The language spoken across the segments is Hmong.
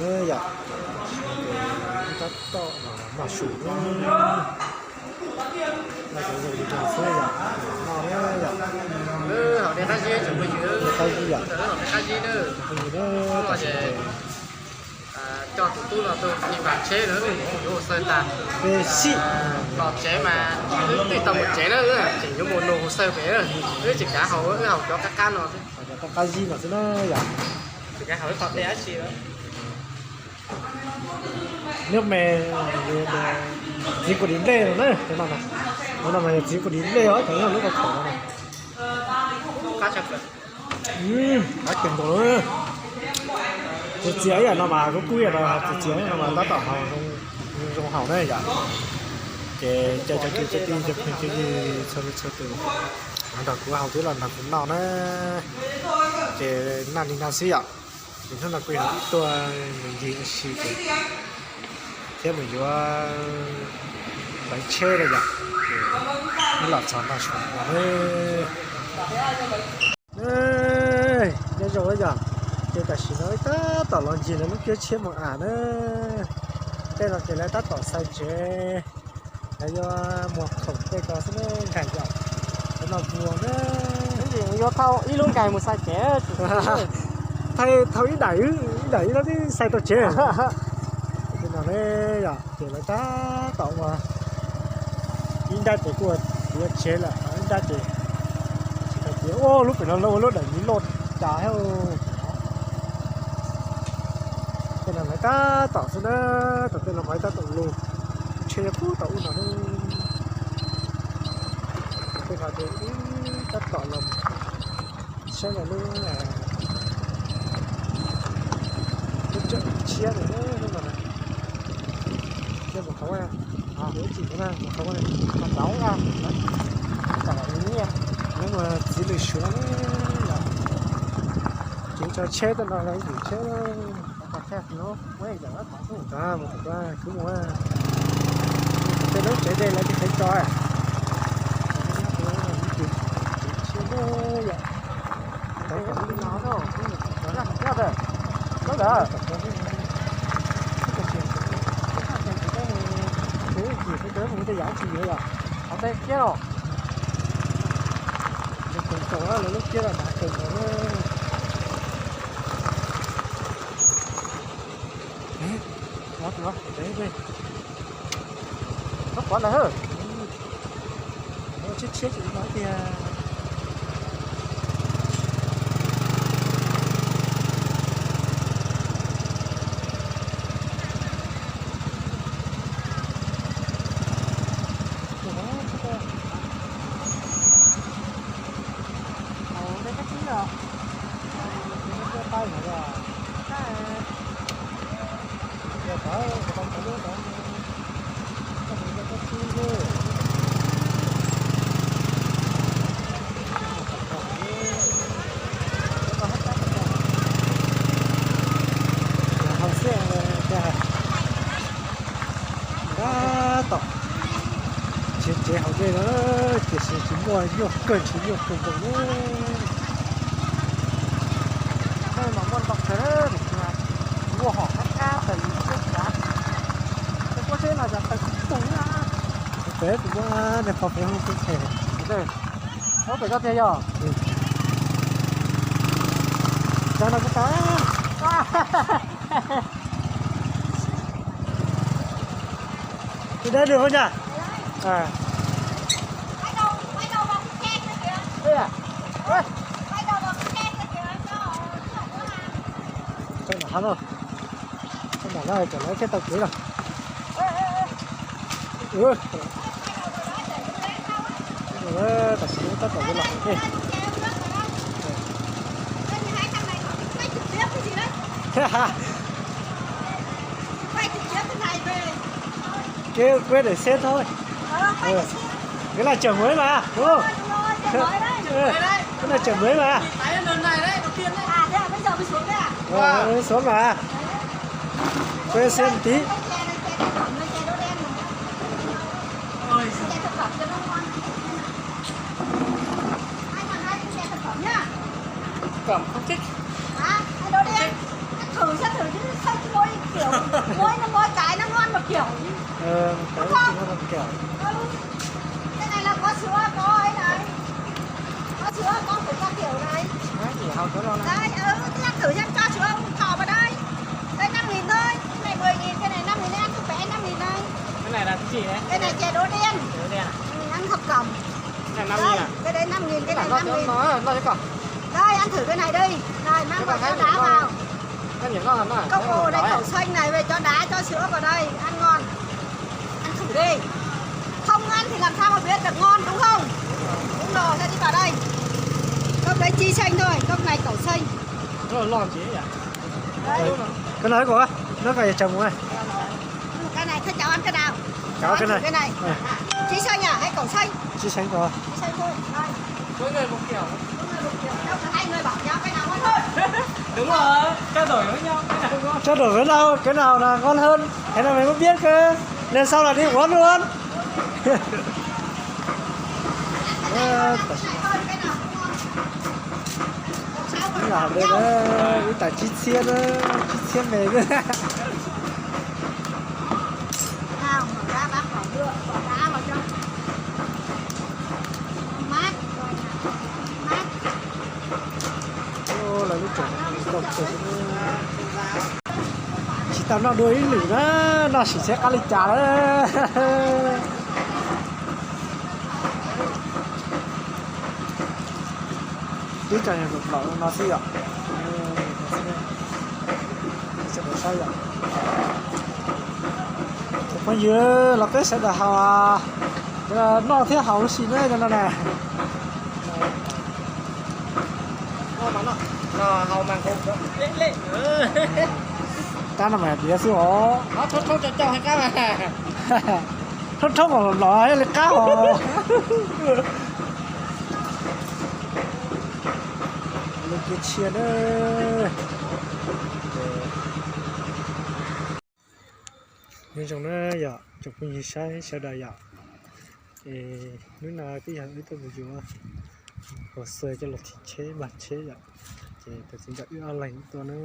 Neb yom, tab tom maj su, no cov zoo li no xwb yom, no neb yom, qab zib yom, qab zib neb, tam sim no coj tus tub no tuaj npaj tsheb na, yuav ua xaw tas, peb sib los tsev mas twb tau mus tsev na, tseem yuav mus nug hu xaw pem, wb tseem kav haus, wb haus cov qab qab no, cov qab zib no xwb na yom. Tseem kav haus ib qho tej dab tsi. Neb me, txiv kuv dim nplej no na, cov no, cov no mas yog txiv kuv dim nplej os, cov nyob lub tau thaum no. Qab kawg nkaus. Txias txias ib yam no mas kuv kuj ib yam no, txias txias no mas tab tom haus, zoo haus na yom. Ces caw cov kwv cov tij cov phooj cov ywg txhua leej txhua tus los nrog kuv haus thiab los nrog kuv noj na. Ces noj li no xwb yom. Ces hnub no kuv yog ib tuaj mus ncig ua si ces thiab mus yuav lawv tsheb lawm yom. Ces wb los txog no saum no na. Nyob zoo yom, ces tam sim no wb tab tom los ncig lawv lub kiab tshiab mus am na. Tej no ces lawv tab tom xaw tsev, lawv yuav muag khoom tej ko xwb ne, nkag yom. Cov no vuag na. Yuav thauj ib lub nkais mus xaw tsev. Thauj, thauj ib daim, ib daim ib lub twb xaw tau tsev. Tej no ne yom, ces lawv tab tom ua, ib nrab ces kuj tiav tsev lawm, ib nrab ces tsis tau tiav. Ua lub pem no lawv ua lub daim miv loj cas thiab. Tej no lawv tab tom xwb na, tom tej no mas tab tom lug, tsheb yog puag tom ub no. Tej no ces tab tom los saib lawv lub, lub tsawm tshiab no, lub no na. Ces mus qhov, mus qhov, mus qhov, tam nyiaj, neb mus txiv lws suav, ces tso tsheb tej no los yus tsheb. Mus tom koj, kuv mus, tej lub tsev dej lawv tsis qheb tso. Tsev tsheb yom. Tus yam tsis yuav yom, qhov tej thiab los. Yog kawg tau lawv lub kiab los dav kawg nkaus na. Txhob pov ntag. Tshiab tshiab tsis no tiag. Tab tom tsev tsev hauv dej na, tiam sis tsis muaj nyuaj kawg, tsis nyuaj kawg nkaus li. Dej mas muaj ntau kawg, muaj hom qab qab tawm teb, kuab teb no cas tawm tib tug na. Pem kuv muab nej pom pem hauv peb them. Ua pem koj tiag yog? Cas no kuv tas. Tus dab nws hos nyas. Tso nram hab no, tso nram no kom lawv thiaj tau kev no. Tam sim tab tom yuav los hauv dej. Cái quét để xếp thôi. Cái này chở mới mà, đúng không? Cái này chở mới mà. Ờ, xuống mà. Quét xếp một tí. Cẩm không thích. Hả? Anh đổ đen. Anh thử xem thử chứ sao môi kiểu, môi nó môi cái nó ngon một kiểu. Ờ, cái nó ngon một kiểu. Ừ. Cái này là có sữa, có ấy này. Có sữa, có củ cà kiểu này. Đấy, chỉ hầu sữa lo này. Đấy, ừ, thế ăn thử xem cho sữa thỏ vào đây. Đây năm nghìn thôi, cái này mười nghìn, cái này năm nghìn, ăn không phải ăn năm nghìn này. Cái này là cái gì đấy? Cái này chè đỗ đen. Chè đỗ đen à? Ừ, ăn thập cẩm. Cái này năm nghìn à? Cái đấy năm nghìn, cái này năm nghìn. Đây, ăn thử cái này đi. Rồi, mang vào cho đá vào. Cốc ô đây, cẩu xanh này, về cho đá, cho sữa vào đây, ăn ngon. Ăn thử đi. Không ăn thì làm sao mà biết được ngon đúng không? Đúng rồi, sao đi vào đây. Cốc đấy chi xanh thôi, cốc này cẩu xanh. Cái này của nó phải chồng rồi. Cái này các cháu ăn cái nào? Cháu ăn cái này. Cái này. Chi xanh à hay cẩu xanh? Chi xanh rồi. Chi xanh thôi. Đây. Mỗi người một kiểu. Mỗi người một kiểu. Đâu cả hai người bảo nhau cái nào ngon hơn. Đúng rồi, trao đổi với nhau cái nào ngon. Trao đổi với nhau cái nào là ngon hơn. Thế là mày mới biết cơ. Lần sau là đi uống luôn. Ơ, ib yam hauv dej na, ib tas tsib txhiab na, tsib txhiab me na. Ao, mở ra bác bỏ rượu, bỏ đá vào cho. Mát, rồi là mát. Ô, lawv lub tsev no zoo kawg. Tsis tau noj dua ib lwm na, noj sim seb qab li cas lawm. Twb tseem nplaum no xwb yom. Saib yom. Cov phooj ywg los peb sawv daws haus, noj thiab haus ua si na cov no na. Kab no mas diav xwb os. Rhaub rhaub mas los li qab os. Lub kiab tshiab na. Nyob zoo na yom, tsoom phooj ywg saib sawv daws yom. Es hnub no twb yog wb tuaj mus yuav hauv xwm coj los thim tsheb mag tsheb yom. Ces tam sim no wb ob leeg tuaj na.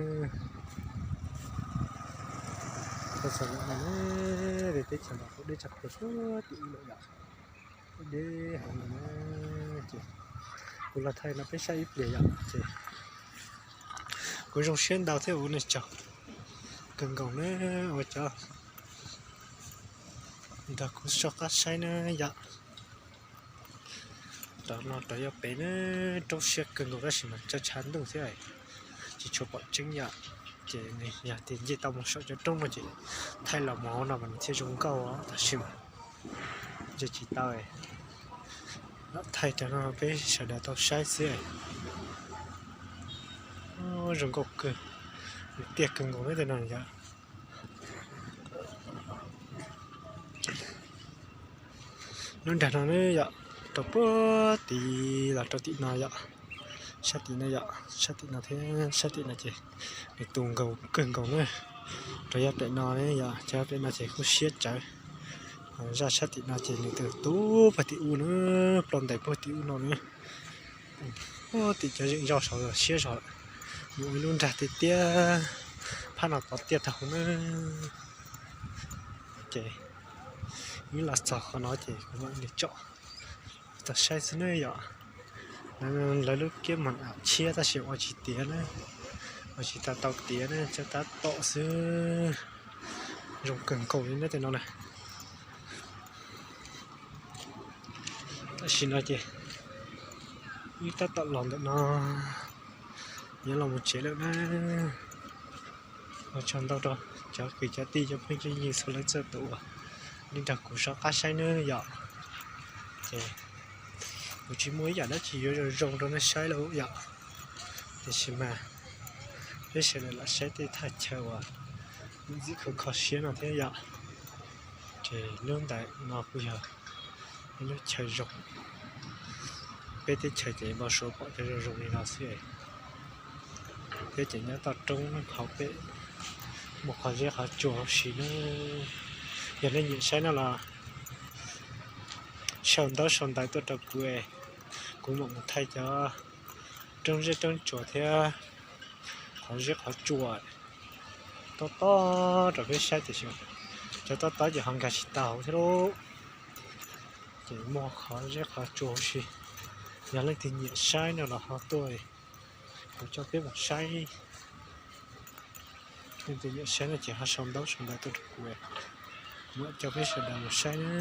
Txog no ne, teb chaws no kuj deb tshaj plaws puag tim ub lawm yom. Deb heev no na. Ces kuv los thaij no peb saib ib pliag yom. Ces kuv zoo siab ntau thiab ua nej tsaug kawg nkaus na, ua cov nrog kuv soj qab saib na yom. Rau no rau yog pem na, roob siab kawg nkaus tab sis mas tshav ntuj thiab tsis tshua pom tseeb yom. Ces nws yog tias nce tau mus saum cov roob no ces thaij los mus hauv no mas nws thiaj zoo nkauj, tab sis mas nce tsis tau. Lam thaij rau no peb sawv daws tau saib xwb. Zoo nkauj kawg, tiaj kawg nkaus na tej no yom. Lub nram no ne yom, rau puag tid los rau tim no yom, sab tim no yom, sab tim no thiab sab tim no ces nws tu nkaus kawg nkaus na. Rau yav pem no ne yom, cov pem no ces kuj siab tsawv. Zaj sab tim no ces nws tu puag tim ub na, ploj ntais puag tim ub no na. Puag tim cov zeem zog saud los siab zog lawm. Nws ua ib lub nrag tiaj tiaj, phab no tod tiaj tag huv na. Ces wb los txog qhov no ces kuv mam li tsom tau saib xwb ne yom. Lawv lub kiab mas am tshiab tab sis ua tsis tiav na, ua tsis tau tau tiav na, tsuas tab tom xwb. Zoo kawg nkaus li na tej no na. Tam sim no ces wb tab tom los ntawm no, yuav los mus tsev lawm na. Ua tsaug ntau rau cov kwv cov tij cov phooj cov ywg txhua leej txhua tus uas nej nrog kuv soj qab saib nawb yom. Ces kuv tsis muaj ib yam dab tsi yuav zoo zoo rau nej saib lawm yom. Tiam sis mas peb sawv daws lam saib tej thaj chaw uas ntxim kho kho siab no thiab yom. Ces lub ntawm no kuj yog ib lub chaw zoo. Peb teb chaws ces npau suav pom cov zoo zoo li no xwb. Peb ces nyob toj roob hauv pem, muaj qhov zeb qhov tsua huv si na. Yog nej nyiam saib no los sau ntaub sau ntawv tuaj rau kuv, kuv mam mus thaij cov roob zeb roob tsua thiab qhov zeb qhov tsua tob tob rau peb saib tiam sis cov tob tob ces ho nkag tsis tau hauv thiab lauj. Ces muaj qhov zeb qhov tsua huv si, yog leej twg nyiam saib no los ho tuaj, kuv coj peb mus saib. Leej twg nyiam saib no ces ho sau ntaub sau ntawv tuaj rau kuv, kuv mam coj peb sawv daws mus saib na.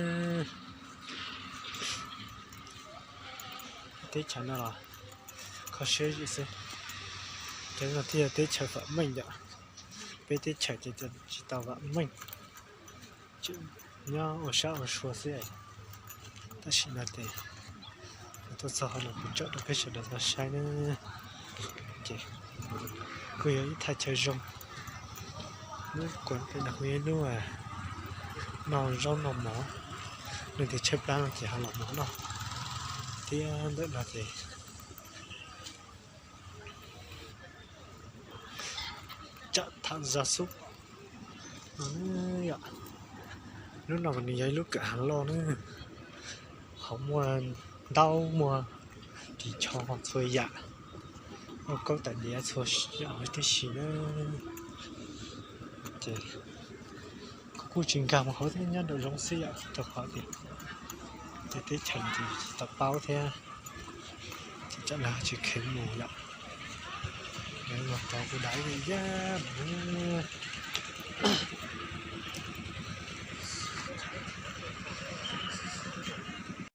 Teb chaws no los kho siab zim xwb. Cov no thiaj yog teb chaws vam meej yom. Peb teb chaws ces tsis tau vam meej, nyob ua sab ua sua xwb. Tam sim no ces kuv tuaj txog qhov no kuv tsom rau peb sawv daws tau saib na. Ces kuj yog ib thaj chaw zoo. Lub kuv pem no kuj yog ib lub noj zaub noj mov, leej twg tshaib plab no ces ho los noj no. Thiab ntawm no ces tsam tham zaj xub no yom. Lub no mas nws yog ib lub kawm hav loj na, hauv muaj ntaub muaj ris tsho txhua yam, muaj kaub tais diav txhua yam huv tib si na. Ces kuv kuj tsis nkag mus hauv thiab, nyob nraum zoov xwb yom, rau qhov tias tej teb chaws ces tsis tau paub thiab. Ces tsam no tsis kheev mus yom. Los tod kuv dam ib yam